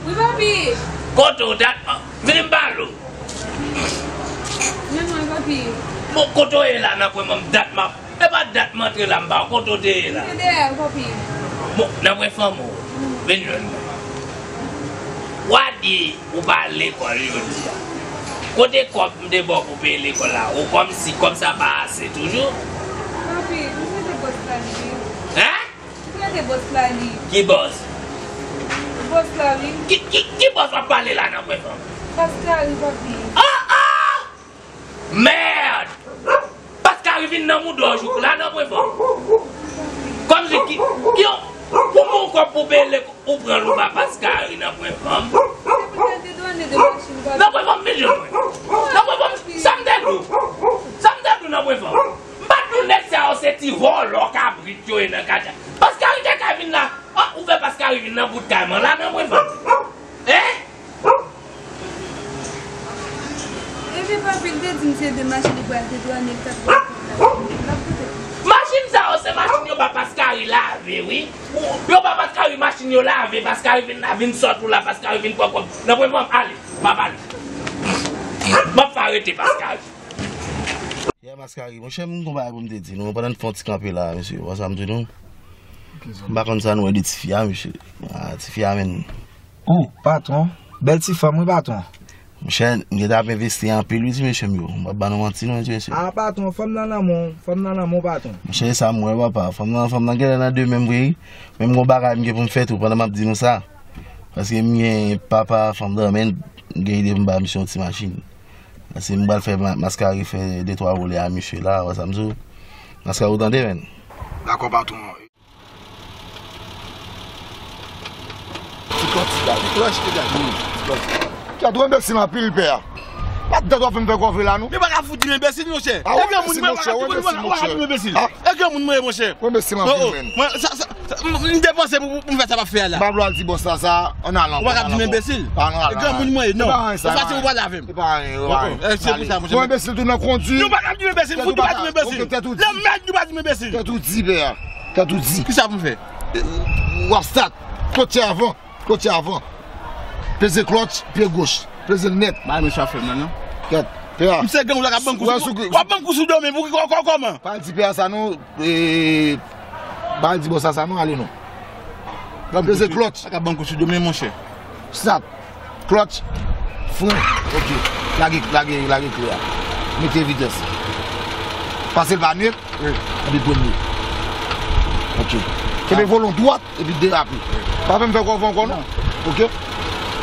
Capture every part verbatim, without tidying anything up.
Wi, papi. Kote w dat? Vini m pale w. Men mwen, papi. Bon, kote w ye la nan pwen fanm dat m ap. E pa dat m antre la m pa w kote w te ye la. Mwen te dèyè, papi. Bon, nan pwen fanm ou. Vin jwenn mwen. W a di ou pa al lekòl jodi a. Kote kòb m te ba w pou peye lekòl la? Ou kòmsi kòb sa pa ase toujou? Papi, m swete bòs la li. Hein? Ou prete bòs la li. Ki bòs? Bòs la wi. Ki, ki, ki bòs w ap pale la nan pwen fanm? Paskari, papi. Ah, ah! Merde! Paskari vin nan mouda w jouk la nan pwen fanm. Kòmsi ki, ki, pou moun kòb pou peye lek, ou pran l ou ba Paskari nan pwen fanm. Nan pwen fanm, vin jwenn mwen. Nan pwen fanm, sa m te di w? Sa m te di w nan pwen fanm? M pa t di w nèg sa yo se ti vòlò kabrit yo ye nan katye a. Paskari te ka vin la. Ah, ou fè Paskari vin nan bout kay mwen la nan pwen fanm. Hein? Ebyen, papi, l te di m se de machin li pral detwane, l t ap pran machin. Machin sa yo, se machin yo ba Paskari lave, wi. Yo ba Paskari machin yo lave, Paskari vin la, vin sòt ou la, Paskari vin pran kòb. Nan pwen fanm, ale, m ap ale. M ap fè arete Paskari. Yeah, Paskari, monchè, m gon bagay pou m te di nou. Pandan n fè yon ti kanpe la, mesye, ou wè sa m di nou? M pa konn sa nou wè de tifi a, mesye. Ah, tifi a, menn. Oh, patwon. Bèl ti fanm, wi, patwon. Monchè, m gentan ap envesti anpil, wi, ti mesye m yo. M p ap ba nou manti, non, ti mesye. Ah, patwon, fanm nan nan men w, fanm nan nan men w, patwon. Monchè, e sa m wè, papa. Fanm nan, fanm nan genlè nan de men m vre, wi. Men m gon bagay m gen pou m fè tou, pandan m ap di nou sa. Paske m gen papa fanm nan, men m gen ide pou m ba misye yon ti machin. Paske m pral fè ma-, Maskari fè de twa vole a misye la, wè sa m di w. Maskari, ou tande, menn? Dakò, patwon. Ti klòch, ti gaz, ti klòch, ti gaz. Ti klòch. Kèt, ou enbesil anpil, pè a. Pa t tèt w ap fè m fè kòve la, non. Li pa ka fout di m enbesil, monchè. Ah, ou enbesil, monchè, ou enbesil, monchè. Ah. E granmoun mwen ye, monchè. Ou enbesil anpil, menn. Mwen, sa, sa, sa, m, m depanse pou, pou m fè sa m ap fè a la. M pa vle al di bòs la sa, ann al ankò. Ou pa ka di m enbesil. E granmoun mwen ye, non. E pa anyen sa, e pa anyen. Ou fache ou pale avè m. E pa anyen, e pa anyen. Se pou sa, monchè. Ou enbesil tou nan kondwi. Nou pa ka di m enbesil, fout nou pa di m enbesil. Lanmèd nou pa di m enbesil. Tèt ou di, pè a. Tèt ou di. Kisa pou m fè? W ap stat. Klotche avan. Klotche avan. Peze klòtch, pye goch. Peze l nèt. Bay mwen sa fè m nan, non. Kèt, pè a. M se gang ou la k ap ban m kou sou, w ap ban m kou sou do men pou ki kò, kò, kòman? Pa di pè a sa non, e, pa di bòs la sa non, ale non. Peze klòtch. Ak ap ban m kou sou do men, monchè. Stat. Klòtch. Fren. Ok. Lage, lage, lage kle a. Mete vitès. Pase l pa nèt. Wi. Epi premye. Ok. Kenbe volon dwat epi derape. Pa fè m fè kòve ankò non. Ok.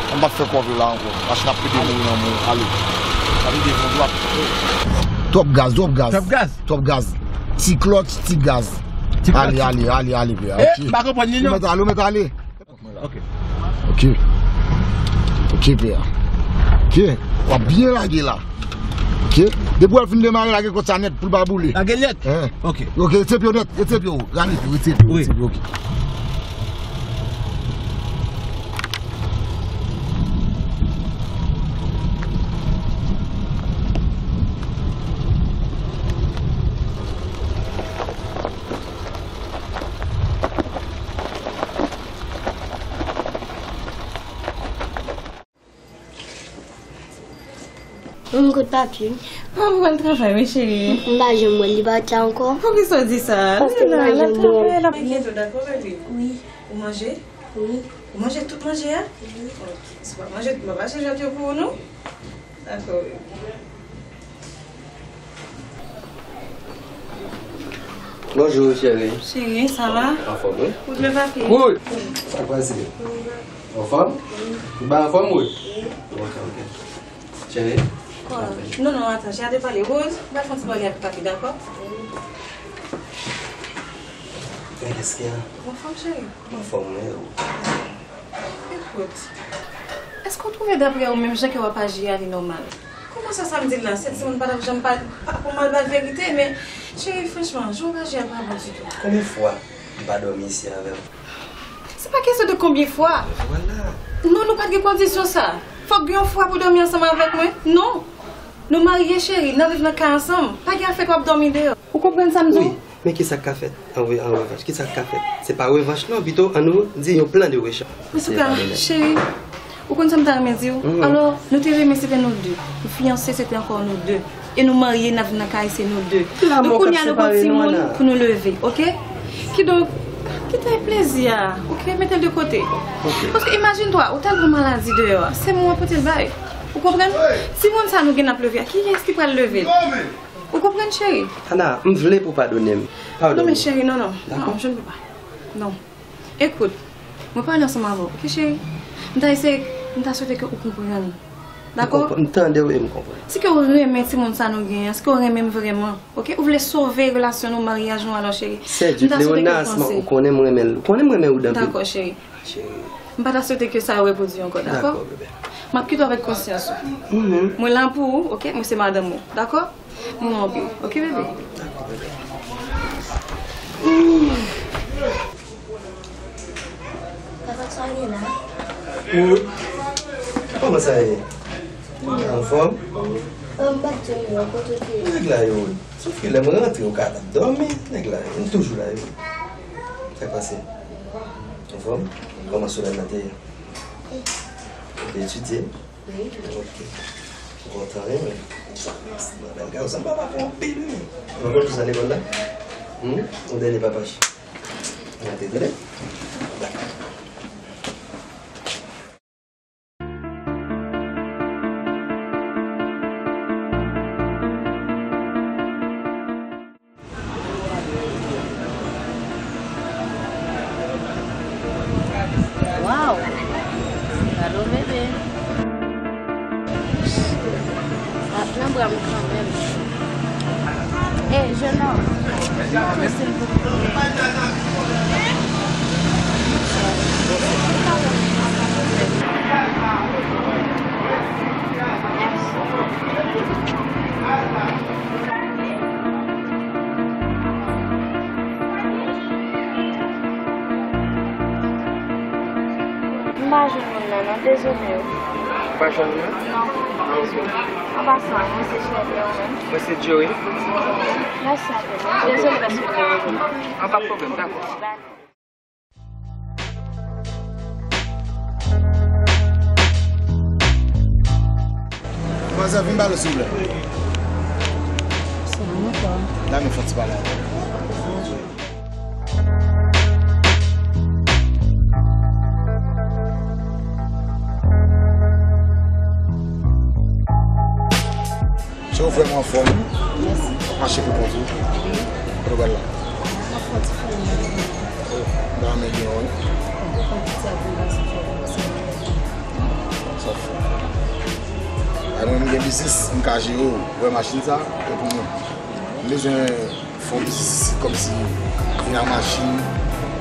An pa fè kòve la ankò. Machin ap pede mouri nan men w. Ale. Epi devan dwat. Twòp gaz, twòp gaz. Twòp gaz. Twòp gaz. Ti klòtch, ti gaz. Ti klòtch. Ale, ale, ale, ale, pè a. Ok. M pa konprann li non. Ou mèt ale, ou mèt ale. Ok. Ok. Ok, pè a. Ok. W ap byen lage la. Ok. Depi w al fin demare, lage klòtch sa nèt pou l pa boule. Lage nèt? Hein. Ok. Ok, retire pye w nèt, retire pye w. Gade pye w, retire pye w, wi, retire pye w, ok. Mwen kot papye m. An pral travay wi cheri. M pa janm wè l, li pa t la ankò. Poukisa w di sa? Paske m pa janm wè l. L ap travay, l ap... Enkyete w dakò bebe? Wi. Ou manje? Wi. Ou manje tout manje a? Wi. Ok. Si w pa manje tout, m ap achte jwèt yo pou ou non. Dakò bebe. Bonjou cheri. Cheri, sa va? Anfòm wi. Ou dwe papye. Woy! Sa k pase? Anfòm? Ou pa anfòm wi? Ok, ok. Cheri. Kwa? Non, non, atan, cheri, ate pale. Rose, m pral fè yon ti pale avèk papi, dakò? Men kèske a? Anfòm cheri. Anfòm wi. Ekout, èske w twouve daprè ou menm jan ke w ap aji a li nòmal? Kòman sa, sa m di l la? Sèt semèn pa t ap janm pa, pa pou mal ba l verite, men cheri, franchman, jan w ap aji a pa bon ditou. Konbyen fwa m pa dòmi isi avè w? Se pa kesyon de konbyen fwa. Vwala. Non, nou pa t gen kondisyon sa. Fòk gen yon fwa pou dòmi ansanm avèk mwen. Non. Nou marye, cheri, n ap viv nan kay ansanm. Pa gen afè ke w ap dòmi deyò. Ou konprann sa m di w? Wi. Men kisa k ka fèt an re-, an revanch? Kisa k ka fèt? Se pa revanch non, pito ann nou di yon plan de rechanj. Antouka, cheri, Ou konn sa m ta renmen di w? Alò, nou te renmen se te nou de. Nou fiyanse se te ankò nou de. E nou marye, n ap vin nan kay, se nou de. Donk kounye a nou gon timoun pou nou leve, oke? Kidonk, kite plezi a, oke? Mete l de kote. Paske imajine twa, ou t al pran maladi deyò a, se moun w ap pote l bay. Ou konprann? Timoun sa nou gen n ap leve a, kiyès ki pral leve l? Ou konprann, cheri? Ana, m vle pou w padone m. Padone m. Non, men cheri, non, non. Non, je ne peux pas. Non. Ekout, mwen pale ansanm avè w, oke, cheri? M ta eseye, m ta swete ke ou konprann. Dakò? M konprann, m tande w e m konprann. Si ke w renmen timoun sa nou gen an, si ke w renmen m vrèman, oke? Ou vle sove relasyon nou, maryaj nou, alò, cheri. Sèdit Leonas, ou konnen m renmen l. Ou konnen m renmen ou anpil. Dakò, cheri. Cheri. M pa ta swete ke sa repwodui ankò, dakò? Dakò, bebe. M ap kite w avèk konsyans ou. Mwen la pou ou, oke? Mwen se madanm ou, dakò? M renmen w anpil, oke, bebe? Dakò, bebe. Papa, sa w gen la? Kòman sa ye? Anfòm? M pa t janm wè w, kote w te ye? Nèg la yo, sof ke lè mwen rantre, ou ka t ap dòmi. Nèg la yo, m toujou la yo. Sa k pase? Anfòm? Kòman semèn nan te ye? Ou te etidye? Wi. Ok. M kontan, wi, men. Mwen bèl gason, m pa pa fè anpil, wi. Mwen konn tout sa lekòl la. Hmm? Yon dènye papach. Mwen te tande. Dakò. Waw! Gade yon bebe. Ap nan bra m kanmenm. Ey, jenòm, di mwen silvouplè. M pa jwenn moun nan, non, dezole. Ou pa jwenn moun nan? Non, dezole. An pasan, mwen se Shirley, ou menm? Mwen se Joey. Mèsi anpil. Dezole paske m te rele. An, pa pwoblèm, dakò. Manzè, vin pale, silvouplè. Sa va, mwen fò. La, nou fè ti pale avè w. Chè, ou vrèman anfòm, wi. Mèsi. W ap mache pou kont ou? Wi. Kote w pral la? M ap fè yon ti fouye nan bouda. Oh, m ta renmen gen yon, wi. Ou konn ti abiman sa fè pou sa. Sa w fè. A, mwen, m gen biznis, m ka jere w. Ou wè machin sa, e pou mwen. M bezwen fè yon biznis isit kòmsi vin ak machin,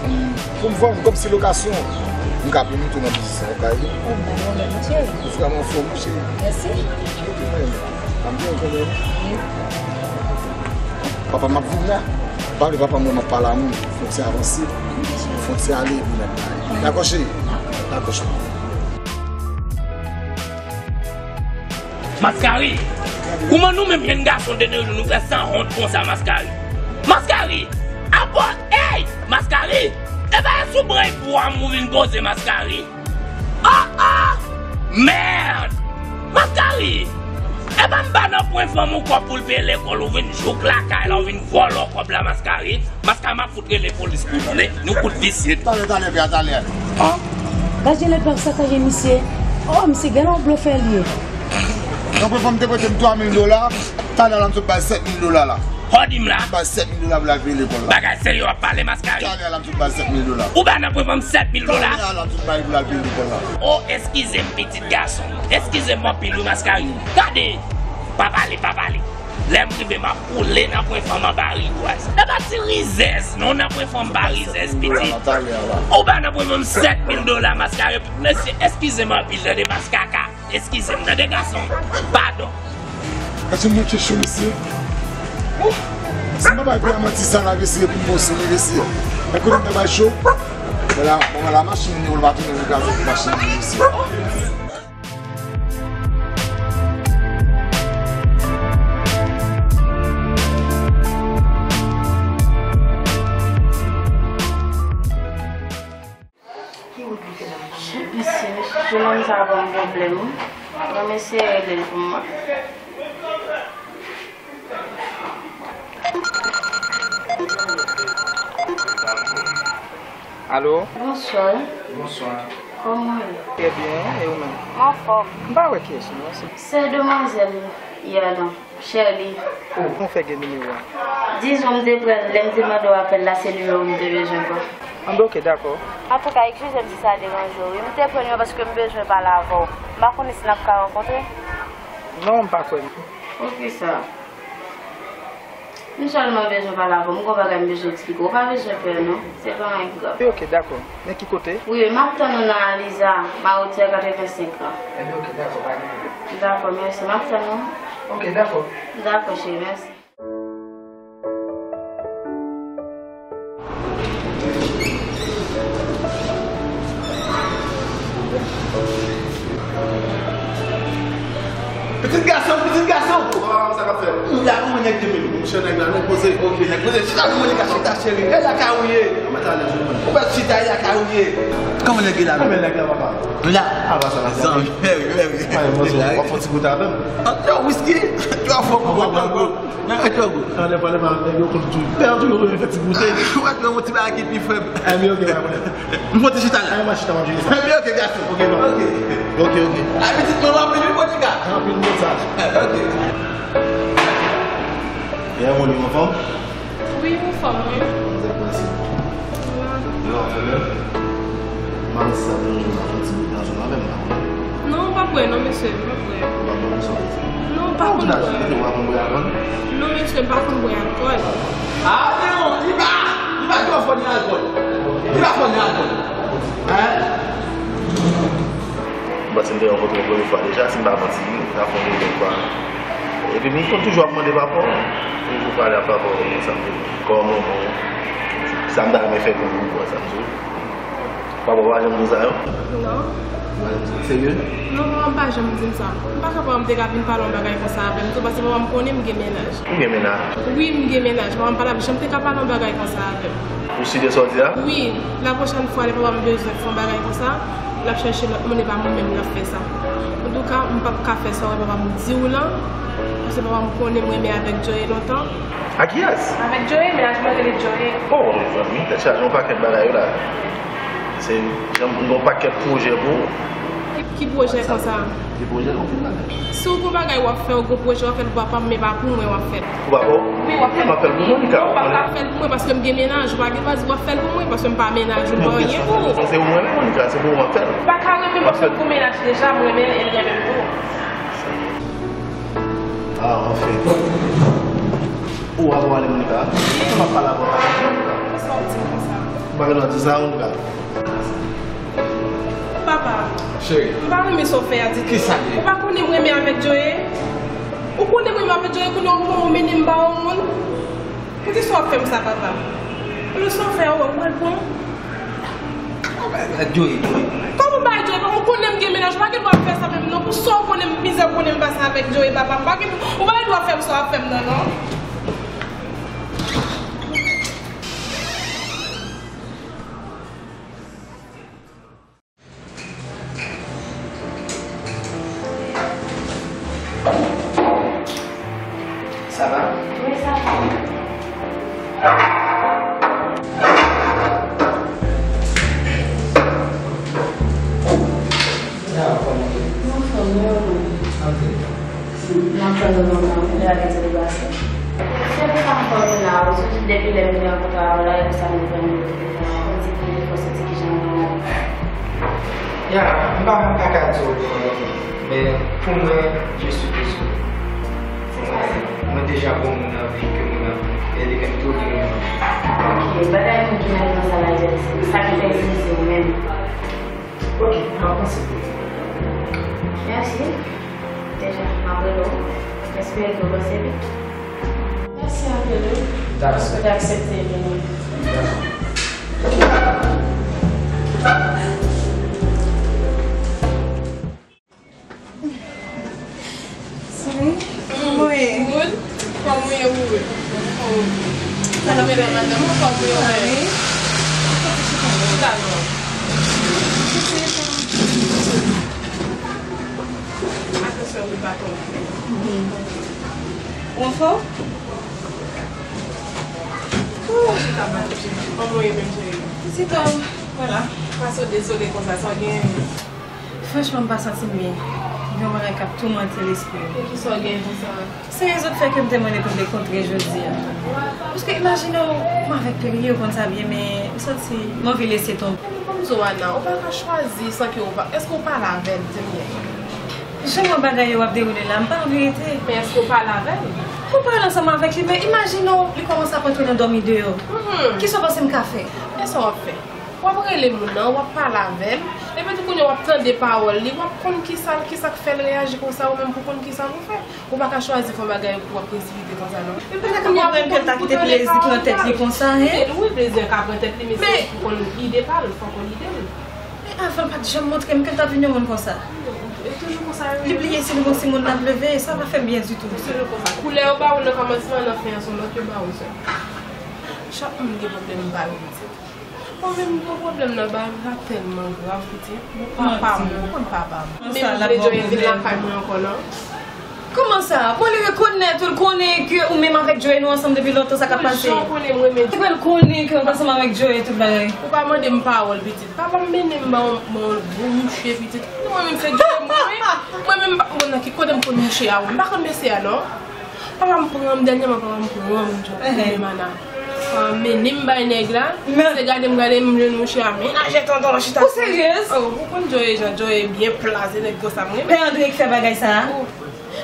pou m, pou m vann kòmsi lokasyon. M ka pèmèt ou nan biznis la, ou ka ede m. Ou vrèman anfòm, wi, cheri. Mèsi. Ou te konn, pa m te konn. Wi. Papa m ap vin la. Pa vle papa m wè m ap pale a moun. Fòk se avanse. Fòk se ale, epi n ap ale. Dakò, cheri? Dakò, cheri. Maskari! Kouman nou menm jenn gason de nos jours nou fè sanwont konsa, Maskari? Maskari! Apa, ey! Maskari! E pa sou bren bwa m ou vin poze, Maskari? Ah, ah! Mèd! Maskari! E pa m pa nan pwen fanm ou kòb pou l peye lekòl, ou vin jouk lakay la, ou vin vòlò kòb la, Maskari. Maskari, m ap fout rele polis pou ou, tande? Nou fout visye. Talè, talè, pè, talè. Ah! Gade lè pèp sakaje misye. Oh, misye gen yon blofè l ye. Yon pwen fanm te prete m twa mil dola, talè la m sot bay sèt mil dola la. Hò di m la. Bay sèt mil dola pou l al peye lekòl la. Bagay serye w ap pale, Maskari. Talè la m sot bay sèt mil dola. Ou bay nan pwen fanm sèt mil dola? Talè la m sot bay pou l al peye lekòl la. Oh, eskize m, pitit gason. Eskize m anpil, wi, Maskari. Gade. Pa pale, pa pale. Lè m rive, m ap boule nan pwen fanm anba rigwaz. E pa ti rizèz, non, nan pwen fanm anba rizèz, pitit. Ou bay nan pwen fanm sèt mil dola, Maskari. Mesye, eskize m anpil, tande, Maskaka. Eskize m, tande, gason. Padon. Gade yon mouche cho, mesye. Ouh! Si m pa bay pè a manti sa la, mesye, pou m bon sou li, mesye. Mwen konnen m te bay cho. Mwen la, mwen la, machin li, ou pa tounen, ou kraze pou machin li, mesye. Mesye, jenòm sa pa Yon pwoblèm, wi. Mwen, mesye rele l pou mwen. Alo? Bonswa. Bonswa. Kòman w ye? Trè byen, e ou menm? M anfòm. M pa wè kiyès non, se. Se demwazèl yè lan, Sherly. Oh, kòman w fè gen nimewo a? Dizon m te pran l, lè m te mande w apèl la, se nimewo m te bezwen pran. Anben, oke, dakò. Antouka, eskize m si sa deranje w, wi. M te pran nimewo paske m bezwen pale avè w. M pa konnen si n ap ka rankontre. Non, m pa kwè. Poukisa? M sèlman bezwen pale avè w. M gon bagay m bezwen eksplike w. Ou pa bezwen pè non. Se pa anyen ki grav. Oke, oke, dakò. Men ki kote? Wi, m ap tann ou nan Aliza, Mawotyè katrevensenk an. Enben, oke, dakò, pa gen pwoblèm. Dakò, mèsi. M ap tann ou. Oke, dakò. Dakò, cheri, mèsi. Pitit gason, pitit gason! Kòman sa k ap fèt? M la, kòman nèg yo menm? Monchè, nèg la, nèg poze. Oke, nèg poze. Chita, kòman nèg la, chita, cheri. E lakay ou ye? Ou pa chita, e lakay ou ye? Kòman nèg la? Kòman nèg la, papa? M la. A, pa sa, pa sa. Zanmi, mèri, mèri. Ay, mwen, w ap fè ti goute avè m? Yo, whisky. Yo, fò, fò, fò. Nan, nan, nan. Anlè pale mal, nèg yo konn tou. Pè yo toujou vle fè ti goute. Ou pa t wè yon ti bagay ki pi fèb. Enben, oke, pa pwoblèm. M fò ti chita la. Enben, m a chita, m ap vini. Enben, oke, gason. Oke, non. Oke. Oke, oke. A, pitit mwen, w ap vini, Monica. Anpil mesaj. Oke. E, moun yo anfòm? Wi, m anfòm, wi. Mèsi. Yo, anfòm, wi. Manmi sa byen jwe nan fè ti bout nan zòn avè m la. Non, m pa kwè non, mesye, m pa kwè. Ou pa kwè non, sa w di? Non, m pa konn bwè. Ou pa konn bwè alkòl? Non, mesye, m pa konn bwè alkòl. Ah, non, li pa, li pa twò fò nan alkòl. Li pa fò nan alkòl. Hein? M panse m te rankontre w premye fwa deja, si m pa manti, m ta fè yon dezyenm fwa. Epi m konn toujou ap mande papa w, toujou pale ak papa w, sa m te kòman w, sa m ta renmen fè pou ou, sa m di w. Papa w pa janm di w sa, non? Non. Serye? Non, papa m pa janm di m sa. M pa kwè papa m te ka vin pale yon bagay konsa avè m tou, paske papa m konnen m gen mennaj. Ou gen mennaj? Wi, m gen mennaj. Papa m pa t ap janm te ka pale yon bagay konsa avè m. Ou si de sa w di a? Wi, lapwochèn fwa lè papa m bezwen fè yon bagay konsa, l ap chèche lòt moun, e pa mwen menm l ap fè sa. Antouka, m p ap ka fè sa w wè papa m di w lan, paske papa m konnen m renmen avèk Joey lontan. Ak kiyès? Avèk Joey, mennaj mwen rele Joey. Oh, mezanmi, tèt chaje, yon pakèt bagay la. Se, jan m gen yon pakèt pwojè pou ou. Ki, ki pwojè konsa? Ki pwojè, non, ki bagay? Si w gon bagay w ap fè, w gon pwojè w ap fè pou papa m, men pa pou mwen w ap fè l. Pou papa w? Wi, w ap fè l. M ap fè l pou Monica. Non, w pa ka fè l pou mwen paske m gen mennaj. Ou pa gen dwa di w ap fè l pou mwen paske m pa mennaj ou, m pa anyen pou ou. Non, se ou mwen menm, Monica, se pou ou m ap fè l. Ou pa ka renmen m, paske m gon mennaj deja, m renmen l e l renmen m tou. Ah, anfen. Ou a pwale Monica? Kòman w ap pale avè w? Kisa w di m konsa? Ou pa gen dwa di sa, Monica. Papa, cheri, m pa renmen sa w fè a ditou. Kisa l ye? Ou pa konnen m renmen avèk Joey? Ou konnen m renmen avèk Joey, kounye a ou pran w mennen m ba yon moun? Poukisa w ap fè m sa, papa? Olye sa w fè a, ou wè, ou pral pran. Kòman w bay Joey, Joey? Kòman w bay Joey? Papa, ou konnen m gen mennaj, ou pa gen dwa ap fè sa menm non. Pou sa w konnen m mizè, ou konnen m pase avèk Joey, papa. M pa gen, ou pa gen dwa fè m sa w ap fè m nan, non. Sa va? Wi, sa va. Mwen anfòm, mwen anfòm. Antre. M ap tann ou lontan, lè a gentan depase. Se pou sa m fè w vin la, ou soti depi lè m te rankontre avè w la, e pou sa m te pran nimewo telefòn nan, ou di pou m te fè w santi kijan m renmen w. Ya, m pa, m pa ka di w byen, men pou mwen, je suis désolé. Pou mwen, mwen deja bon moun nan vi ke moun nan, e li menm tou li renmen mwen. Ok, bagay moun ki nan vivan sa la, Jackson, sa ki fè zizi w menm. Ok, m ap panse pou ou. Mèsi. Deja, m ap rele w. M espere ke w panse vit. Mèsi anpil, wi. Dakò. Paske w te aksepte vini. Dakò. Wi, kòman w ye? Good. Kòman w ye, good? Kòman w ye? Sa k ap fèt, madanm? Kòman w ye? Wi. Chita non. Ou anfòm? Kòman w ye menm, cheri? Pitit, vwala. Pase w dezole konsa, sa w gen? Franchman, m pa santi m byen. Gen yon bagay k ap toumante lespri m. E kisa w gen konsa? Se rezon k fè ke m te mande pou m te kontre jodi a. Paske imajine w, m avèk Perrier, ou konn sa byen, men m santi m anvi lese tonbe. Men ban m di w, Ana, ou pa ka chwazi san ke ou pa, èske ou pale avè l, di m byen? Jan m wè bagay yo ap dewoule la, m pa anvi rete. Men èske ou pale avè l? Mwen pale ansanm avèk li, men imajine w, li kòmanse ap antre nan dòmi deyò. Kisa w panse m ka fè? Men sa w ap fè? W ap rele moun nan, w ap pale avè l, epi tou kounye a w ap tande pawòl li, w ap konn kisa, kisa k fè l reyaji konsa, ou menm pou konn kisa pou fè. Ou pa ka chwazi fè yon bagay epi w ap presipite konsa, non. Epi lè kounye a pou konn, pou tande pawòl li a. Wi, plezi an ka pran tèt li, men se pou konn ide pa l, fò w konn ide l. Men avan l pa t janm montre m ke l t ap vin yon moun konsa. E toujou konsa yo ye. Li bliye si l gon timoun l ap leve, sa pa fè m byen ditou. Toujou konsa. Koulè yo ba w nan kòmansman, nan fen an se yon lòt yo ba w, sè. Chak moun gen pwoblèm pa yo, pitit. Mwen menm, m gen pwoblèm nan bagay la tèlman grav, pitit. Bon, papa m, ou konn papa m. Men m vle Joey vin lakay mwen ankò, non. Kòman sa? Bon, li rekonèt ou, l konnen ke ou menm avèk Joey nou ansanm depi lontan, sa k ap pase. Jan w konnen m renmen Joey. Epi l konnen ke w ansanm avèk Joey tout bagay. Ou pa mande m pawòl, pitit. Papa m mennen m ba yon, ba yon gwo mouche, pitit. Mwen menm se Joey m renmen. Mwen menm, m pa konn nan ki kote m konn mouche a, wi. M pa konn mesye a, non. Papa m pran m, dènyèman papa m pran m, Joey, men mana. Papa m mennen m bay nèg la. Se gade m gade m jwenn mouche a menaje tonton chita. Ou seryez? Oh, ou konn Joey jan Joey byen pla, se nèg konsa m renmen. Pè Andre ki fè bagay sa a? Oh.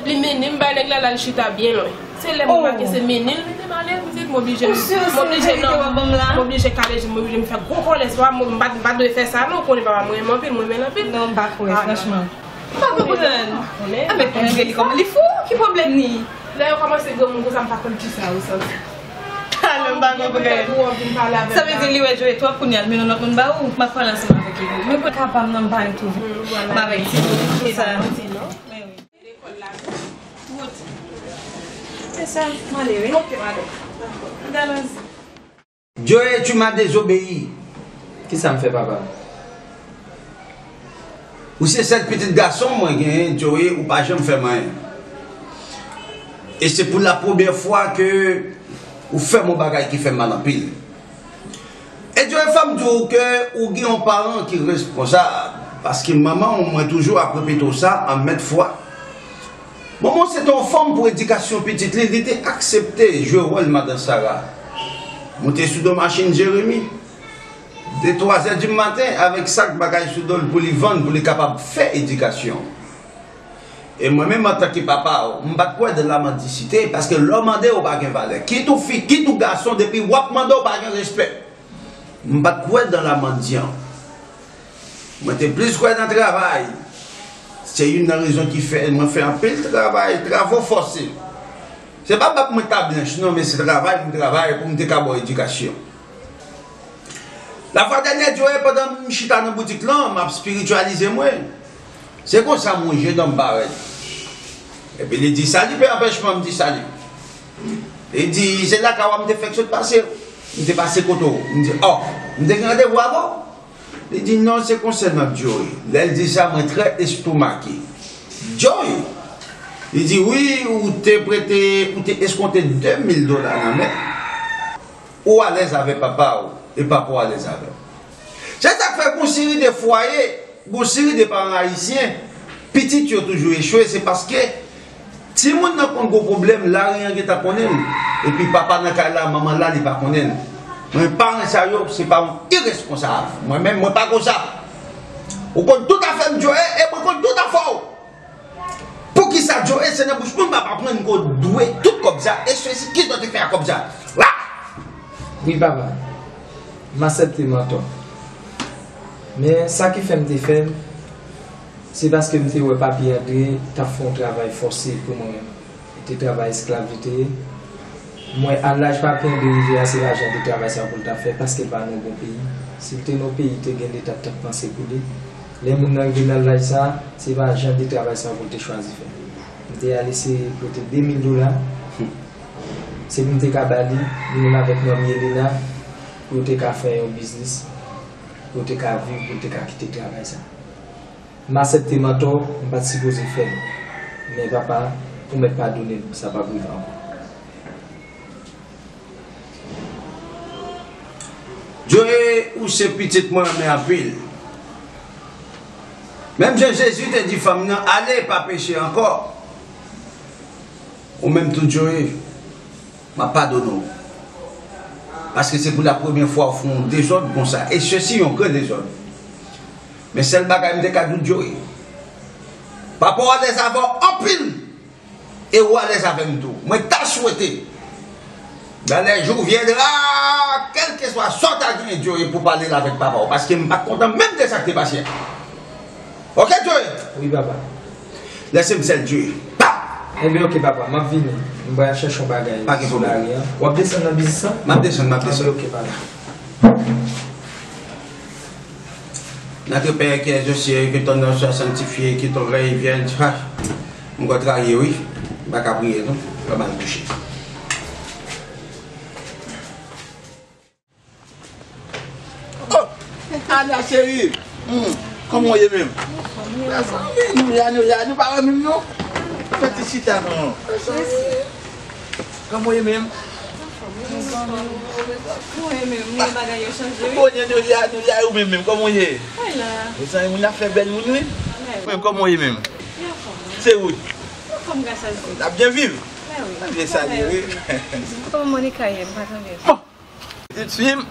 Li mennen m bay nèg la, l al chita byen lwen. Se lè m remake se mennen l mete m ale, pitit, m oblije, m oblije, non, m oblije kale je m, m oblije m fè gwo kòlè, se pa m, m pa, m pa dwe fè sa, non, ou konnen papa m renmen anpil, m renmen l anpil. Non, m pa kwè, franchman. M pa konprann. Anben, Andre li kòman? Li fou? Ki pwoblèm li? Lè yo kòmanse granmoun konsa, m pa konn kisa yo santi. Alò, m pa konprann. Sa vle di li wè Joey twòp kounye a, l mennen yon lòt moun ba ou? M ap pale ansanm avèk li. Men pou ka pa m nan, m pa retouve m avèk ti moun konsa. Men wi. Se sa, m ale, wi. Ok, m ale. Dakò. Joey, tu m'as désobéi. Kisa m fè, papa? Ou se sèl pitit gason mwen genyen, Joey, ou pa janm fè m anyen. E se pou la premyè fwa ke ou fè m yon bagay ki fè m mal anpil. E Joey, fò m di w ke ou gen yon paran ki responsab, paske manman w, mwen toujou ap repete w sa an mèt fwa. Manman w se te yon fanm pou edikasyon pitit li, li te aksepte jwe wòl madan Sara. Moute sou do machin Jeremi. De twa zè di maten avèk sak bagay sou do l pou li vann, pou li kapab fè edikasyon. E mwen menm antanke papa w, m pa t kwè dan la mandisite, paske lè w mande ou pa gen valè. Kit ou fi, kit ou gason, depi w ap mande ou pa gen respè. M pa t kwè dan la mandyan. Mwen te plis kwè nan travay. Se youn nan rezon ki fè mwen fè anpil travay, travo fòse. Se pa bab mwen ta blanch non, men se travay m travay pou m te ka ba w edikasyon. Lafwa dènyè, Joey, pandan m chita nan boutik lan, m ap espirityalize mwen. Se konsa m wè je dan m parèt. Epi li di, "Sali, pè anpèchman," m di, "Sali." Li di, "Se lakay ou a m te fèk sot pase. M te pase kote w." M di, "Ò, m te gen randevou avè w?" Li di, "Non, se konsènan Joey." Lè l di sa, mwen trè estomake. "Joey?" Li di, "Wi, ou te prete, ou te eskonte de mil dola nan men. Ou alèz avè papa w, e papa w alèz avè w." Se sa k fè gon seri de fwaye, gon seri de paran ayisyen, pitit yo toujou echwe, se paske timoun nan konn gon pwoblèm, lari an gentan konnen l, epi papa nan kay la, manman la, li pa konnen l. Men paran sa yo, se paran iresponsab. Mwen menm, mwen pa konsa. Ou konn tout afè m, Joey, e mwen konn tout afè w. Poukisa Joey, se nan bouch moun m ap aprann ke w dwe tout kòb sa, e sesi, kisa w te fè ak kòb sa? La! Wi, papa. M aksepte mantò. Men sa ki fè m te fè l, se paske m te wè papi Andre t ap fè yon travay fòse pou mwen. Li te travay esklav, li te ye. M wè a laj papi Andre rive a, se pa jan de travay sa pou l ta fè, paske l pa nan yon bon peyi. Si l te nan yon peyi, li te gen leta k t ap panse pou li. Lè moun nan rive nan laj sa, se pa jan de travay sa pou l te chwazi fè. M te al eseye pote de mil dola. Se pou m te ka ba li, li menm avèk manmi Elena, pou yo te ka fè yon biznis, pou yo te ka viv, pou yo te ka kite travay sa. M aksepte mantò, m pa t sipoze fè l. Men papa, ou mèt padone m, sa p ap rive ankò. Joe, ou se pitit mwen renmen anpil. Menm jan Jezi te di fanm nan, "Ale, pa peche ankò." Ou menm tou, Joe, m ap padone w. Paske se pou la premyè fwa w fè yon dezòd konsa. E sesi yon gran dezòd. Men sèl bagay m te ka di w, Joe, papa w alèz avè w anpil. E ou alèz avè m tou. Mwen ta swete, dans les jours viendra, kèlkeswa sa w ta genyen, Joe, pou pale l avèk papa w, paske m pa t kontan menm de sa k te pase a. Oke, Joe? Wi, papa. Lèse m sèl, Joe. Pa! Ebyen, oke, papa, m ap vini. M pral chèche yon bagay sou lari an. W ap desann nan biznis lan? M ap desann, m ap desann. Anben, oke, papa. Notre Père qui es aux cieux, que ton nom soit sanctifié, que ton règne vienne. Ah, m kontrarye, wi. M pa ka priye, non. Fè m al kouche. Oh! Ana cheri! Hmm, kòman w ye menm? Lafanmi, nou la, nou la, nou pa wè menm non? Fè ti chita non. Kòman w ye menm? Mwen menm, mwen bagay yo chanje, wi. Kounye nou la, nou la, ou menm menm, kòman w ye? Mezanmi, moun ap fè bèl moun, wi. Mwen, kòman w ye menm? Se wout. N ap byen viv. N ap byen salye, wi. Kòman Monica ye? M pa tande. Bon. Pitit fi m,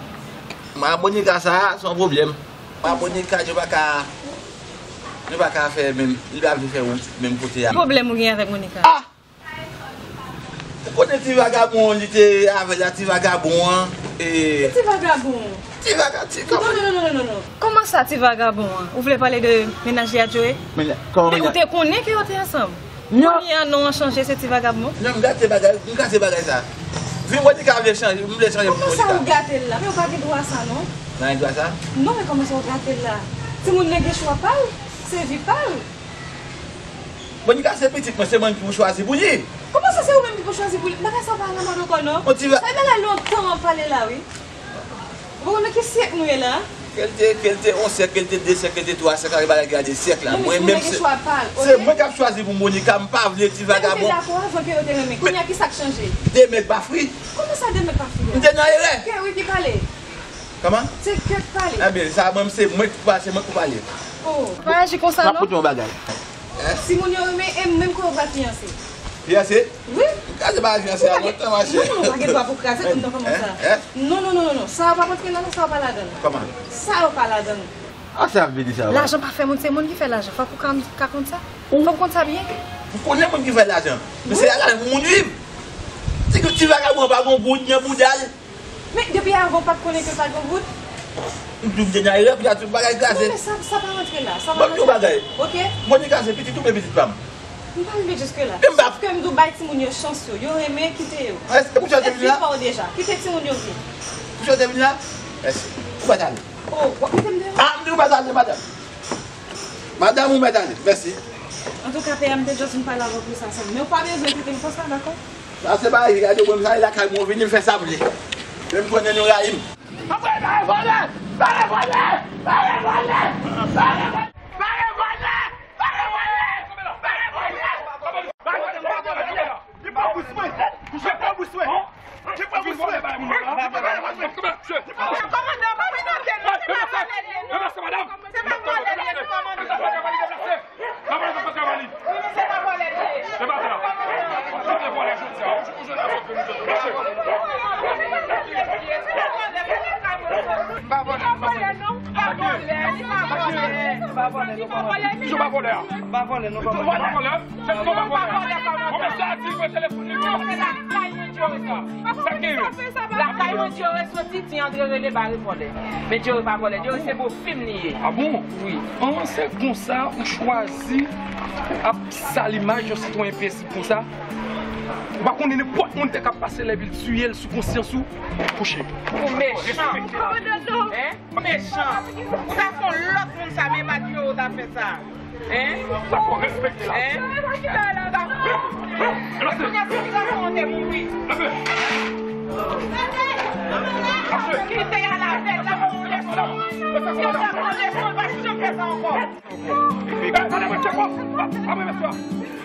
Monica sa a, se yon pwoblèm. Monica, nou pa ka, nou pa ka fè menm, li pa vle fè wout menm kote a. Ki pwoblèm ou gen avèk Monica? Ah! Ou konnen ti vagabon li te avè l la, ti vagabon an, e... Ki ti vagabon? Ti vaga-, ti, kòman? Non, non, non, non, non, non. Kòman sa, ti vagabon an? Ou vle pale de mennaj li a, Joe? Men, kòman mennaj? Men ou te konnen ke yo te ansanm? Non. Kounye a non an chanje, se ti vagabon? Non, m gate bagay, m gate bagay sa. Vi Monica vle chanje, m vle chanje pou Monica. Kòman sa ou gate l la? Men ou pa gen dwa sa non. Nan gen dwa sa? Non, men kòman sa ou gate l la? Timoun nan gen chwa pa l, se vi pa l. Monica se pitit mwen, se mwen ki pou chwazi pou li. Kòman sa se ou menm ki pou chwazi pou li? Bagay sa pa nan mòd ankò non. Sa bagay lontan w ap pale la wi. Ou pa konn nan ki syèk nou ye la? Ke l te, ke l te yon syèk, ke l te de syèk, ke l te twa syèk, avèk bagay ki gade syèk la. Mwen menm se, se mwen k ap chwazi pou Monica, m pa vle ti vagabon. Men nou te dakò avan ke yo te renmen. Kounye a ki sa k chanje? Demen k pa fri. Kòman sa demen k pa fri a? M te nan erè. Kè wi ki pale. Kòman? Se kè k pale. Ebyen, sa mwen se mwen k pa, se mwen k pou pale. Oh. Pa aji konsa non. M ap koute yon bagay. Timoun yo renmen e m menm koreografi an se. Fiyanse? Wi. Kraze bagay fiyanse a lontan, machè. Non, non, non, pa gen dwa pou kraze moun nan kòman sa. Non, non, non, non, non. Sa yo pa antre la, non, sa yo pa ladan l. Kòman? Sa yo pa ladan l. A sa ap vini sa yo? Lajan pa fè moun, se moun ki fè lajan. Fòk ou ka, ka konn sa. Fòk ou konn sa byen. M konnen moun ki fè lajan. Men se lajan pou moun viv. Se ke ti vagabon pa gon goud nan bouda l. Men depi avan w pa t konnen ke pa t gon goud? M di w m te nan erè, pou sa tout bagay kraze. Non, men sa, sa pa rantre la. Sa pa rantre la. Ban m di w bagay. Oke? Monica se pitit ou byen pitit pa m? M pa rive jiske la. Sòf ke m di w bay timoun yo chans yo. Yo renmen, kite yo. Èske pou sa w te vin la? Li pa w deja. Kite timoun yo vin. Pou sa w te vin la? Èske ou pa t ale? Oh, w ap kite m deyò? A, m di w pa t ale, madanm. Madanm, ou mèt ale. Mèsi. Antouka, P A, m te just vin pale avè w pou sa sèlman. Men ou pa bezwen kite m konsa, dakò? Sa se bagay ki gade mwen, sa e lakay mwen vini, m fè sa m vle. Men m konnen nou rayi m. Anmwey, bare vòlè! Bare vòlè! Bare vòlè! Bare vòlè! Bare vòlè! Bare vòlè! Bare vòlè! Li pa bous mwen! Li pa bous mwen! Li pa bous mwen! Kòmandan, pa mete non, se pa vòlè li ye, non. Se pa vòlè li ye, non, kòmandan. Wi, men se pa vòlè li ye. M pa vòlè, non. M pa vòlè, m pa vòlè. Li pa vòlè, non, kòmandan. M pa vòlè, non, kòmandan. Ou pa vòlè? Ou pa vòlè, kòmandan. Kòmandan, sa di mwen telefòn li. Se lakay mwen, Joe, sa. Sa gen yo? Lakay mwen, Joe soti, ti Andre rele bare vòlè. Men Joe pa vòlè, Joe se bon. Fim li ye. A bon? Wi. An, se konsa ou chwazi ap sal imaj yon sitwayen peyizan konsa? Ou pa konnen nenpòt moun te ka pase lè vil tiye l sou konsyans ou? Kouche. Ou mechan. Hein? Mechan. Ou ta fè yon lòt moun sa, men pa di yo ou ta fè sa. Hein? Sa fò respekte la. Hein? Kounye a si ti gason an te mouri. Kite y al avè l, l ap yon leson. Yo t ap yon leson, l pa janm fè sa ankò. Epi, gade, gade, gade, gade, gade, gade, gade.